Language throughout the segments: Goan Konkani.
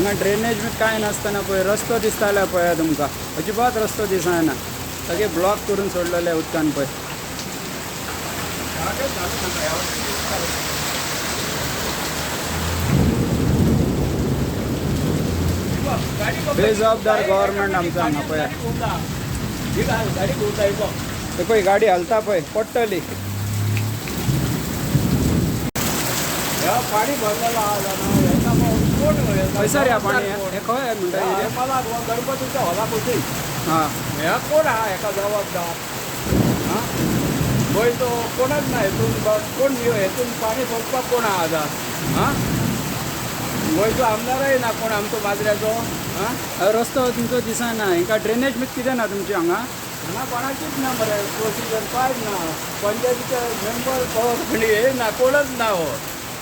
हांगा ड्रेनेज बी कांय नासतना पळय रस्तो दिसताले पळय तुमकां, अजिबात रस्तो दिसना, सगळे ब्लॉक करून सोडलेले उदकान पळय. बेजबाबदार गव्हर्नमेंट आमचं हांगा पळय. ते पळय गाडी हालता पळय, पडटली. पाणी भरलेलं आहा. कोण खंयसर ह्या पाणी? हें खंय म्हणटा एरिया? मला गणपतीच्या हॉला पशी. हां. ह्या कोण आहा हेका जबाबदार? हां, गोंयचो कोणच ना हेतून. कोण हेतून पाणी सोदपाक कोण आहा आतां? हां, गोंयचो आमदारय ना कोण आमचो माजऱ्याचो. हां, रस्तो तुमचो दिसना. हिंगा ड्रेनेज बी कितें ना तुमची हांगा? हांगा कोणाचीच ना मरे प्रोसिजर, कांयच ना. पंचायतीचे मेंबर कोण हे ना, कोणच ना हो.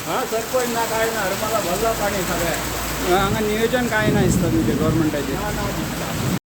हां, सरपंच ना, काय ना. हरमला भरला पाणी सगळ्या. हांगा नियोजन कांय ना दिसता तुमचें गव्हर्मेंटाचें. ना ना दिसता.